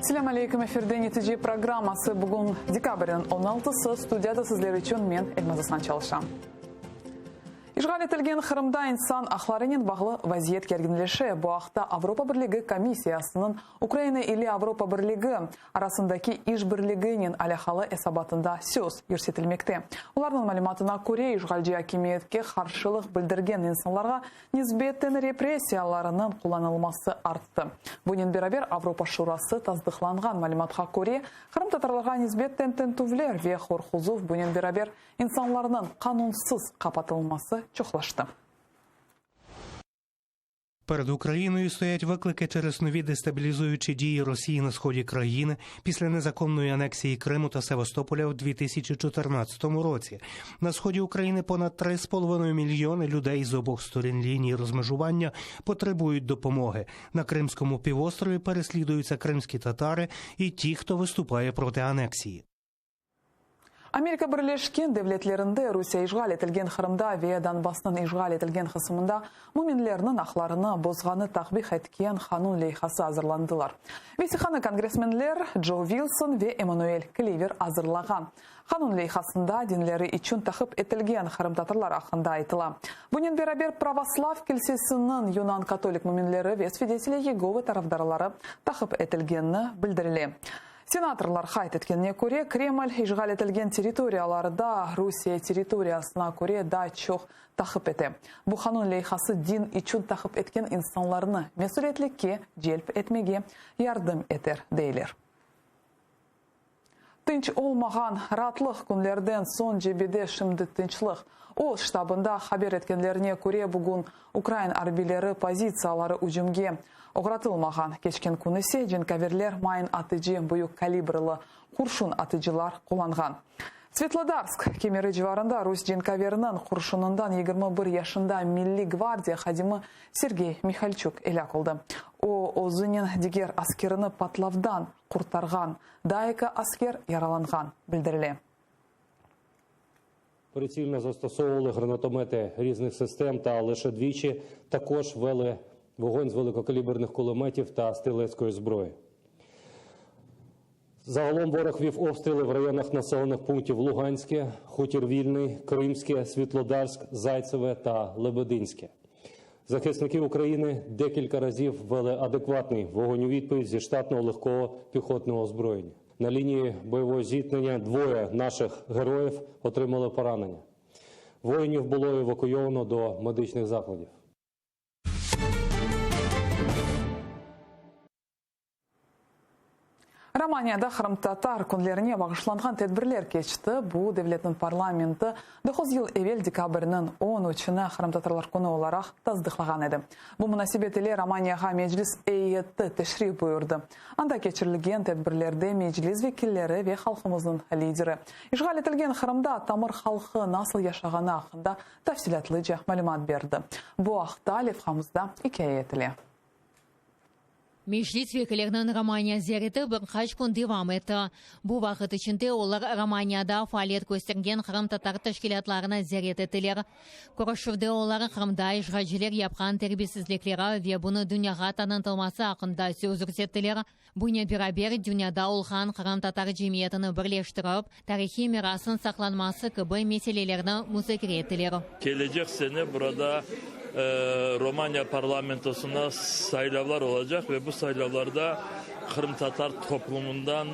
Selâm aleyküm, efirde Netice programması. Bugün dekabrniñ on altısı, studiyada sizler içün men, Elmaz Asan, çalışam. İşğal etilgen Qırımda insan aqlarınen bağlı vaziyet kerginleşe. Bu aqta Avropa Birligi komissiyasınıñ Ukraina ile Avropa Birligi arasındaki işbirliginen alâqalı esabatında söz yürsetilmekte. Olarnıñ malümatına köre, işğalci akimiyetke qarşılıq bildirgen insanlarğa nisbeten repressiyalarınıñ qullanılması arttı. Bunen beraber, Avropa Şurası tasdıqlanğan malümatqa köre, qırımtatarlarğa nisbeten tintüvler ve qorquzuv, bunen beraber, İnsanlarnıñ qanunsız qapatılması çoqlaştı. Перед Україною стоять виклики через нові дестабілізуючі дії Росії на сході країни після незаконної анексії Криму та Севастополя у 2014 році. На сході України понад 3,5 мільйони людей з обох сторін лінії розмежування потребують допомоги. На Кримському півострові переслідуються кримські татари і ті, хто виступає проти анексії. Amerika Birleşken Devletlerinde Rusiye işğal etilgen Qırımda ve Donbassnıñ işğal etilgen qısımında müminlerniñ aqlarını bozğanı takbih etken qanun leyhası azırlandılar. Vesiqanı kongressmenler Co Vilson ve Emmanuel Kliver azırlağan. Qanun leyhasında dinleri içün taqip etilgen qırımtatarlar aqqında aytıla. Bunen beraber pravoslav kilsesiniñ yunan-katolik müminleri ve Svideteli Yegovı tarafdarları taqip etilgeni bildirile. Senatorlar qayd etkenine köre, Kreml işğal etilgen territoriyalarda Rusiye territoriyasına köre daa çoq taqip ete. Bu qanun leyhası din içün taqip etken insanlarnı mesüliyetlikke celp etmege yardım eter, deyler. Tınç olmağan raatlıq künlerden soñ cebede şimdi tınçlıq. Öz ştabında haber etkenlerine köre, bugün ukrain arbiyleri pozitsiyaları ücümge oğratılmağan. Keçken kün ise cenkâverler mayın atıcı büyük kalibrlı qurşun atıcılar qullanğan. Svetlodarsk kemeri civarında rus cenkâveriniñ qurşunından 21 yaşında Milliy gvardiya hadimi Sergey Mihalçuk elâk oldı. O, özünen diger askerini patlavdan qurtarğan, daa eki asker yaralanğan, bildirile. Прицільно застосовували гранатомети різних систем та лише двічі також вели вогонь з великокаліберних кулеметів та стрілецької зброї. Загалом ворог вів обстріли в районах населених пунктів Луганське, Хутір Вільний, Кримське, Світлодарськ, Зайцеве та Лебединське. Захисники України декілька разів вели адекватний вогонь у відповідь зі штатного легкого піхотного озброєння. На лінії бойового зіткнення двоє наших героїв отримали поранення. Воїнів було евакуйовано до медичних закладів. Romaniyada qırımtatar künlerine bağışlanğan tedbirler keçti. Bu, devletniñ parlamenti doquz yıl evel dekabrniñ on üçüni Qırımtatarlar künü olaraq tasdıqlağan edi. Bu munasebet ile Romaniyağa Meclis eyyeti teşrif buyurdı. Anda keçirilgen tedbirlerde Meclis vekilleri ve halqımıznıñ lideri işğal etilgen Qırımda tamır halqı nasıl yaşağanı aqqında tafsilâtlıca malümat berdi. Bu aqta levhamızda ikâye etile. Meclis vekilleriniñ Romaniya ziyareti bir qaç kün devam etti. Bu vaqıt içinde olar Romaniyada faaliyet köstergen qırımtatar teşkilâtlarını ziyaret ettiler. Körüşüvde olar Qırımda işğalciler yapqan terbiyesizlikleri ve bunı dünyağa tanıtılması aqqında söz yürsettiler. Bunen beraber, dünyada olğan qırımtatar cemiyetini birleştirip, tarihiy mirasnıñ saqlanması kibi meselelerni muzakere ettiler. Kelecek sene burada Romaniya parlamentosına saylavlar olacaq ve bu saylavlarda qırımtatar toplumından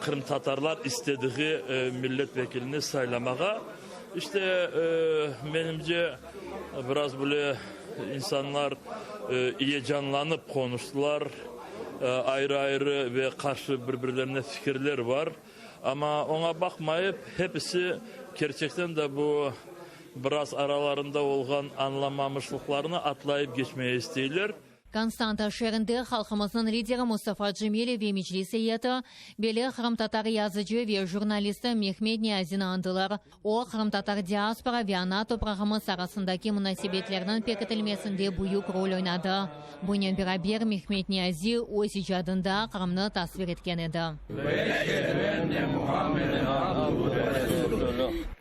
qırımtatarlar istediği millet vekilini saylamağa. İşte, menimce, biraz böyle insanlar iyecanlanıp qonuştılar, ayrı-ayrı ve qarşı bir-birlerine fikirler var. Amma oña baqmayıp, hepisi kerçekten de bu biraz aralarında olğan añlamamışlıqlarnı atlayıp geçmeye isteyler. Konstanta şeerinde halqımıznıñ lideri Mustafa Cemilev ve Meclis eyyeti belli qırımtatar yazıcı ve jurnalisti Mehmet Niyazini añdılar. O, qırımtatar diaspora ve ana toprağımız arasındaki munasebetlerniñ pekitilmesinde büyük rol oynadı. Bunen beraber Mehmet Niyazi öz icadında Qırımnı tasvir etken edi.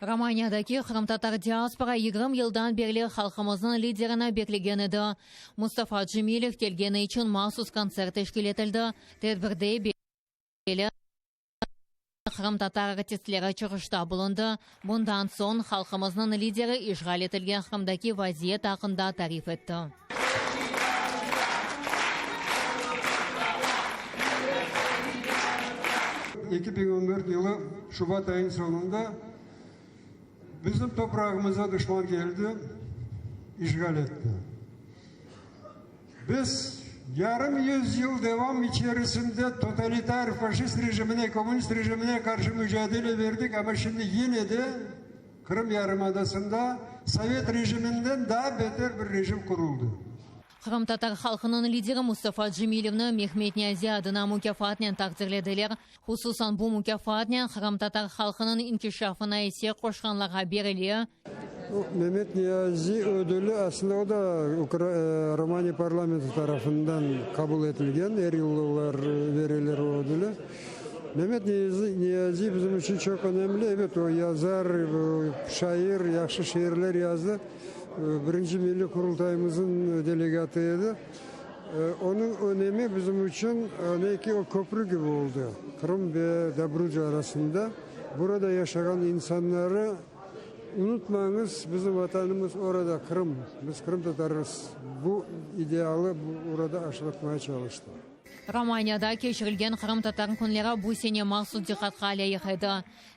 Romaniyadaki qırımtatar diaspora 20 yıldan berli halqımıznıñ liderini beklegen edi. Mustafa Cemilev. Cemilev kelgeni içün mahsus kontsert teşkil etildi. Tedbirde belli qırımtatar artistleri çıqışta bulundı. Bundan soñ halqımıznıñ lideri işğal etilgen Qırımdaki vaziyet aqqında tarif etti. 2014 yılı şubat ayınıñ soñunda bizim toprağımıza duşman keldi, işğal etti. Biz yarım yüzyıl devam içerisinde totalitar faşist rejimine, komünist rejimine qarşı mücadele verdik, amma şimdi yine de Qırım yarımadasında sovet rejiminden daa beter bir rejim quruldı. Qırımtatar halqınıñ lideri Mustafa Cemilevni Mehmet Niyazi adına mukâfatnen taqdirlediler. Hususan bu mukâfatnen qırımtatar halqınıñ inkişafına isse qoşqanlarğa berile. Memet Niyazi ödüli aslında o da Romaniya parlamenti tarafından qabul etilgen, er yıl olar bereler o ödüli. Memet Niyazi bizim içün çoq önemli, ebet, o yazar, şair, yahşı şiirler yazdı, birinci Milliy Qurultayımıznıñ delegatı edi. Onıñ önemi bizim içün ne ki, o köprü kibi oldı Qırım ve Dobruca arasında. Burada yaşağan insanları unutmañız, bizim vatanımız orada, Qırım, biz qırımtatarız, bu idealı orada aşılatmağa çalıştı. Romaniyada keçirilgen Qırımtatar künleri bu sene mahsus diqqatqa lâyıq edi.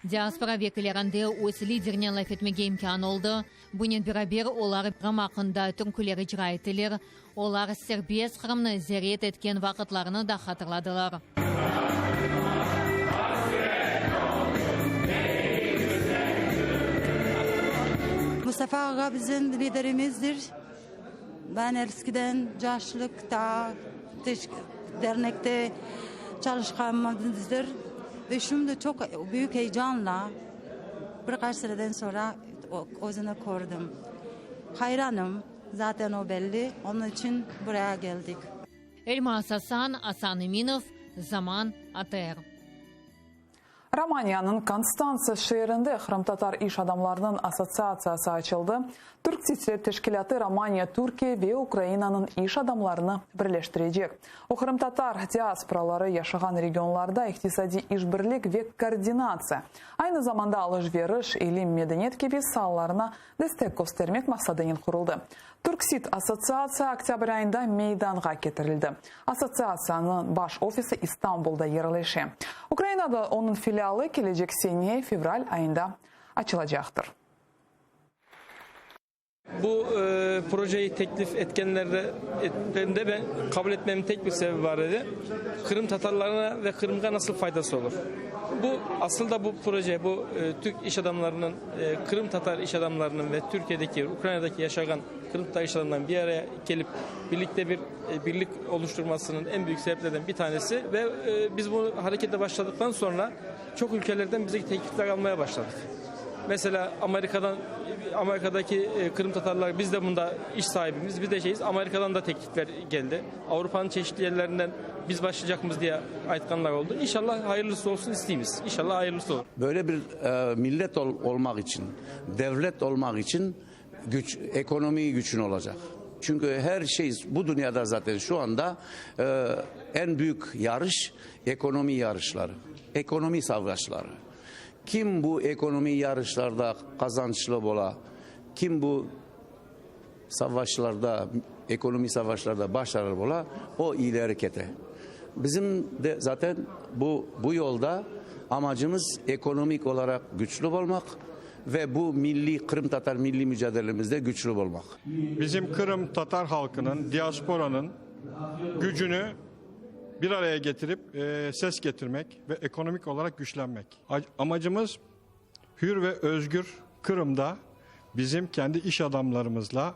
Diaspora vekillerinde öz liderinen laf etmege imkân oldı. Bunen beraber olar Qırım aqqında türküler icra ettiler. Olar serbest Qırımnı ziyaret etken vaqıtlarını da hatırladılar. Mustafa ağa bizim liderimizdir. Ben eskiden yaşlıqta dernekte çalışqanımızdır ve şimdi çoq büyük eyecanla bir qaç seneden soñra özüni kördim. Hayranım, zaten o belli, onıñ içün buraya geldik. Elmaz Asan, Asan Eminov, Zaman, ATR. Romaniyanıñ Konstantsa şeerinde Qırımtatar iş adamlarınıñ assotsiatsiyası açıldı. Türk teşkilâtı Romaniya, Türkiye ve Ukrainanıñ iş adamlarını birleştirecek. O, qırımtatar diasporaları yaşağan regionlarda iqtisadiy işbirlik ve koordinatsiya, aynı zamanda alış-veriş, ilim, medeniyet kibi saalarına destek köstermek maqsadınen quruldı. Türksid assotsiatsiya oktâbr ayında meydanğa ketirildi. Assotsiatsiyanıñ baş ofisi İstanbulda yerleşe. Ukrainada onıñ filialı kelecek sene fevral ayında açılacaqtır. Bu projeyi teklif etkenlerde etkeninde ben qabul etmemin tek bir sebebi bar edi, Qırım tatarlarına ve Qırımğa nasıl faydası olur? Bu, asıl da bu proje, bu Türk iş adamlarınıñ, Qırım tatar iş adamlarınıñ ve Türkiyedeki, Ukrainadaki yaşağan Qırım tatar iş adamlarınıñ bir araya kelip birlikte bir birlik oluşturmasınıñ eñ büyük sebeplerden bir tanesi ve biz bu harekete başladıqtan soñra çoq ülkelerden bize teklifler almaya başladıq. Mesela Amerikadan, Amerikadaki Qırım tatarlar, biz de bunda iş sahibimiz, biz de şeyiz, Amerikadan da teklifler geldi. Avropanıñ çeşitli yerlerinden biz başlaycaqmız diye aytqanlar oldı. İnşallah hayırlısı olsun isteymiz. İnşallah hayırlısı olur. Böyle bir millet olmaq içün, devlet olmaq içün güç, ekonomiy güçün olacaq. Çünki her şey bu dünyada zaten şu anda eñ büyük yarış ekonomiy yarışları, ekonomiy savaşları. Kim bu ekonomiy yarışlarda qazançlı bola, kim bu savaşlarda, ekonomiy savaşlarda başarılı bola, o ileri kete. Bizim de zaten bu bu yolda amacımız ekonomik olaraq güçlü bolmaq ve bu milliy, qırımtatar milliy mücadelemizde güçlü bolmaq. Bizim Qırım tatar halqınıñ, diasporanıñ gücüni bir araya getirip ses getirmek ve ekonomik olaraq güçlenmek. Amacımız hür ve özgür Qırımda bizim kendi iş adamlarımızla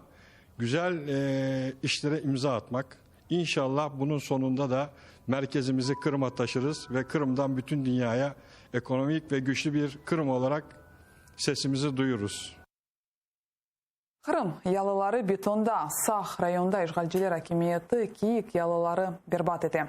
güzel işlere imza atmaq. İnşallah bunıñ sonunda da merkezimizi Qırıma taşırız ve Qırımdan bütün dünyaya ekonomik ve güçlü bir Qırım olaraq sesimizi duyurız. Qırım yalıları betonda, Saq rayonında işğalciler akimiyeti kiyik yalıları berbat ete.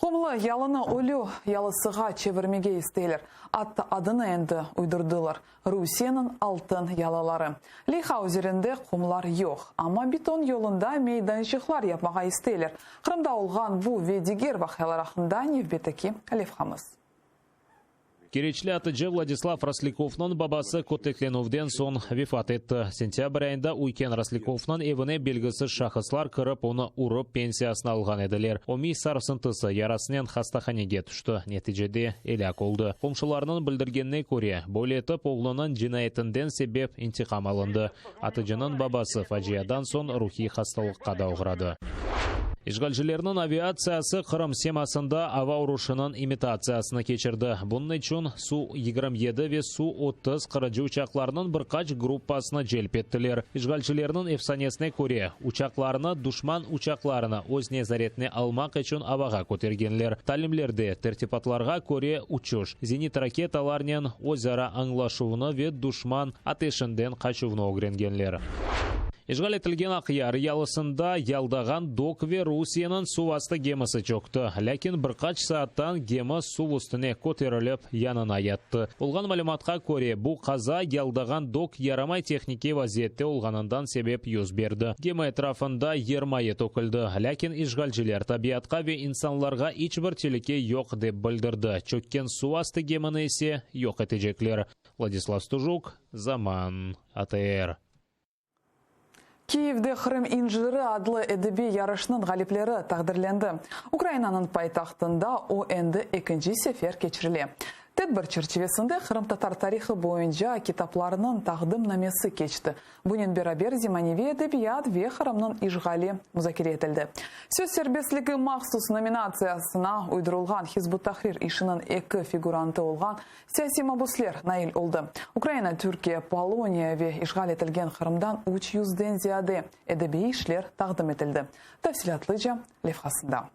Qumlı yalını ölü yalısığa çevirmege isteyler. Atta adını endi uydurdılar, Rusiyeniñ altın yalıları. Leyha üzerinde qumlar yoq, amma beton yolunda meydançıqlar yapmağa isteyler. Qırımda olğan bu ve diger vaqialar aqqında nevbetteki levhamız. Keriçli atıcı Vladislav Roslâkovnıñ babası köteklenüvden soñ vefat etti. Sentâbr ayında üyken Roslâkovnıñ evine belgisiz şahıslar kirip, onı urıp, pensiyasını alğan ediler. O miy sarsıntısı yarasınen hastahanege tüşti, neticede elâk oldı. Qomşularnıñ bildirgenine köre, böyle etip oğlunıñ cinayetinden sebep intiqam alındı. Atıcınıñ babası faciadan soñ ruhiy hastalıqqa da oğradı. İşğalcilerniñ aviatsiyası Qırım semasında ava uruşınıñ imitatsiyasını keçirdi. Bunıñ içün Su 27 ve Su 30 qırıcı uçaqlarınıñ bir qaç gruppasını celp ettiler. İşğalcilerniñ efsanesine köre, uçaqlarnı duşman uçaqlarını öz nezaretine almaq içün avağa kötergenler. Talimlerde tertipatlarğa köre uçuş, zenit raketalarnen özara añlaşuvnı ve duşman ateşinden qaçuvnı ögrengenler. İşğal etilgen Aqyar yalısında yaldağan dok ve Rusiyeniñ suv astı gemisi çökti. Lâkin bir qaç saattan gemi suv üstüne köterilip, yanına yattı. Olğan malümatqa köre, bu qaza yaldağan dok yaramay tehnikiy vaziyette olğanından sebep yüz berdi. Gemi etrafında yermayı töküldi. Lâkin işğalciler tabiatqa ve insanlarğa iç bir telüke yoq, dep bildirdi. Çökken suv astı gemini ise yoq etecekler. Vladislav Stujuk, Zaman, ATR. Kiyevde Qırım inciri adlı edebiy yarışnıñ ğalipleri taqdirlendi. Ukrainanıñ paytahtında o endi ekinci sefer keçirile. Tedbir çerçivesinde qırımtatar tarihı boyunca kitaplarnıñ taqdimnamesi keçti. Bunen beraber zemaneviy edebiyat ve Qırımnıñ işğali muzakere etildi. Söz serbestligi mahsus nominatsiyasına uydurılğan Hizb ut-Tahrir işiniñ eki figurantı olğan Siyasiy mabusler nail oldı. Ukraina, Türkiye, Poloniya ve işğal etilgen Qırımdan üç yüzden ziyade edebiy işler taqdim etildi. Tafsilâtlıca levhasında.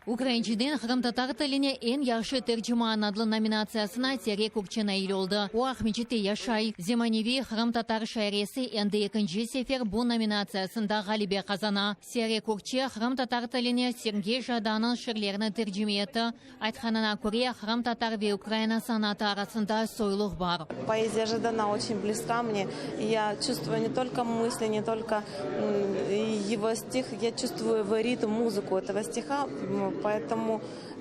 Ukrainceden qırımtatar tiline eñ yahşı terciman adlı nominatsiyasına Sere Kökçe nail oldı. O, Aqmescitte yaşay. Zemaneviy qırımtatar şairesi endi ekinci sefer bu nominatsiyasında ğalebe qazana. Sere Kökçe qırımtatar tiline Sergey Jadannıñ şiirlerini tercime etti. Aytqanına köre, qırımtatar ve Ukraina sanatı arasında soyluq bar. Poeziya Jadana oçen blizka mne, ya çuvstvuyu ne tolko mısli, ne tolko ego stih, ya çuvstvuyu ego ritm, muzıku etogo stiha, poetomu,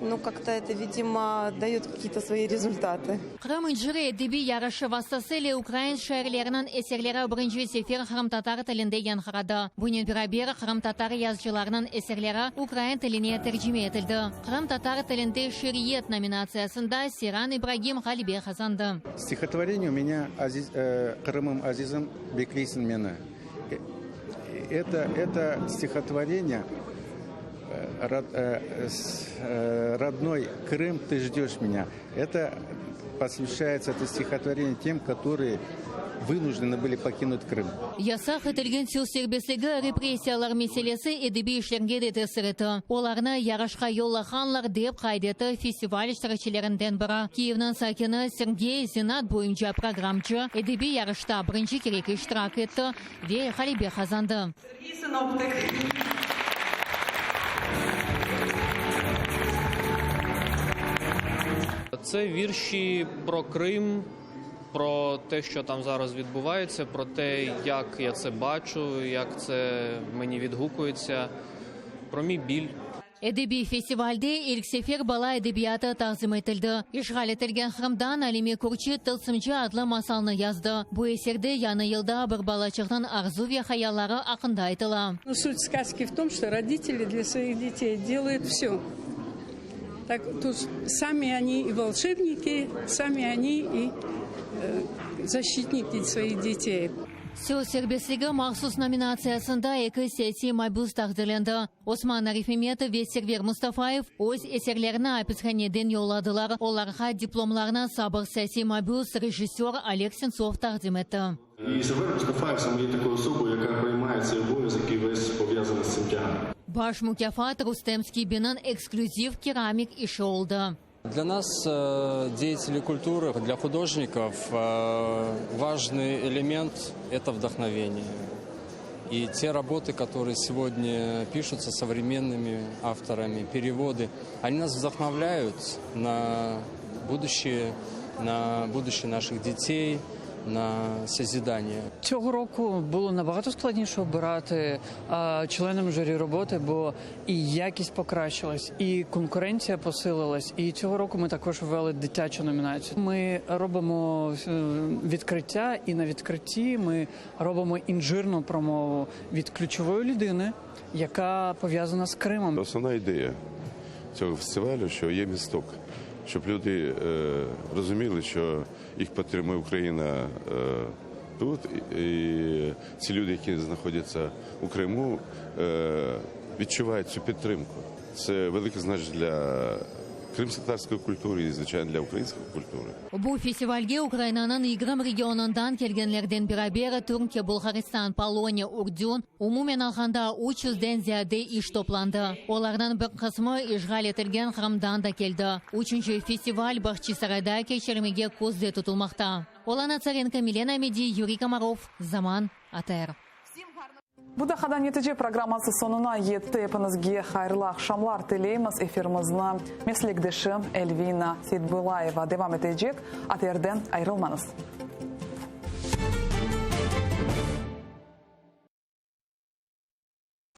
nu, kak-to eto, vidimo, dayot kakiye-to svoi rezultatı. Qırım inciri edebiy yarışı vastası ile ukrain şairleriniñ eserleri birinci sefer qırımtatar tilinde yañğıradı. Bunen beraber, qırımtatar yazıcılarınıñ eserleri ukrain tiline tercime etildi. Qırımtatar tilinde şiiriyet nominatsiyasında Seyran İbragim ğalebe qazandı. Stihotvoreniye u menya aziz, Qırımım azizim, bekleysiñ meni. Eto, eto stihotvoreniye Rodnoy Krım, tı jdeş menya. Eto posvyaşçayetsya eto stihotvoreniye tem, kotorıye vınujdenı bıli pokinut Krım. Yasaq etilgen söz serbestligi, repressiyalar meselesi edebiy işlerge de tesir etti. Olarnı yarışqa yollağanlar, dep qayd etti festival iştirakçilerinden biri, Kiyevniñ sakini Sergey, zenaat boyunca programmcı, edebiy yarışta birinci kerek iştirak etti ve ğalebe qazandı. Sergey Sinoptik. Це вірші про Крим, про те, що там зараз відбувається, про те, як я це бачу, як це мені відгукується, про мій біль. Edebiy festivalde ilk sefer bala edebiyatı taqdim etildi. İşğal etilgen Qırımdan Alime Kürçi Tılsımcı adlı masalnı yazdı. Bu eserde yañı yılda bir balaçıqnıñ arzu ve hayalları aqqında aytıla. Sut skazki v tom, çto roditeli dlâ svoih detey delayut vsё. Tak, tut sami oni i volşebniki, sami oni i zaşçitniki svoih detey. Söz serbestligi mahsus nominatsiyasında eki siyasiy mabüs taqdirlendi. Osman Arifmemetov ve Server Mustafayev öz eserlerini apishaneden yolladılar. Olarğa diplomlarnı sabıq siyasiy mabüs, rejissör Oleg Sentsov taqdim etti. İ Server Mustafayev same ye takoyu osoboyu, yaka priymaye tsey obovâzok i ves pov'yazanıy z tsim tyagar. Baş mukâfat Rustem Skibinniñ eksklüziv keramik işi oldı. Для нас, деятелей культуры, для художников, важный элемент – это вдохновение. И те работы, которые сегодня пишутся современными авторами, переводы, они нас вдохновляют на будущее, на будущее наших детей, на созидание. Цього року було набагато складніше обирати членам журі роботи, бо і якість покращилась, і конкуренція посилилась. І цього року ми також ввели дитячу номінацію. Ми робимо відкриття, і на відкритті ми робимо інжирну промову від ключової людини, яка пов'язана з Кримом. Основна ідея цього фестивалю, що є місток, щоб люди розуміли, що їх підтримує Україна тут, і ці люди, які знаходяться у Криму, відчувають цю підтримку. Це велике значення для кримськотатарської культури і, звичайно, для української культури. Bu festivalge Ukrainanıñ 20 regionından kelgenlerden beraber Türkiye, Bulğaristan, Poloniya, Ürdün, umumen alğanda 300-den ziyade iş toplandı. Olarnıñ bir qısmı işğal etilgen Qırımdan da keldi. Üçünci festival Bahçisarayda keçirilmege közde tutulmaqta. Olena Tsarenko, Milena Amedi, Yuriy Komarov, Zaman, ATR. Bu daqqada Netice programması soñuna yetti. Epiñizge hayırlı aqşamlar tileymiz. Efirimizni meslekdeşim Elvina Seytbulayeva devam etecek. ATRden ayırılmañız.